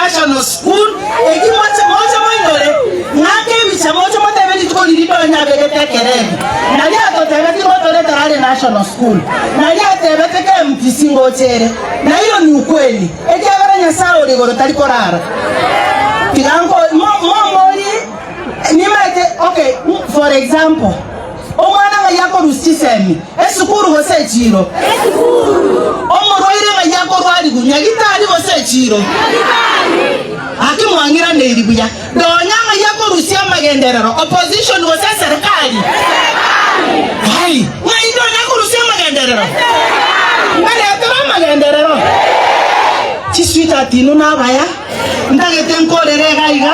National School, eki moche moche moinyore, ng'ake ebicha moche motebe rituko riria Donya abegete ekerebi, naria atotebeti ngotoretera are National School, naria atebete KMTC ngocha ere, na hiyo ni ukweli, ekiagera Nyasae ore igoro tari korara. Tiga nko mo momborie nimaete okay, for example, Omwana ng'ai akorusia chisemi, esukuru gose echiiro? Omorwaire ng'ai akorwarigwa, nyagitari gose echiiro? Gaki mwang'iraneiri buya. Nonya ng'ai akorusia amagenderero, opposition gose eserekari? Ai, ng'ai nonya akorusia amagenderero? Mbaretere amagenderero? Chisweetheart inwe nabaya, ntagete nkorere iga iga.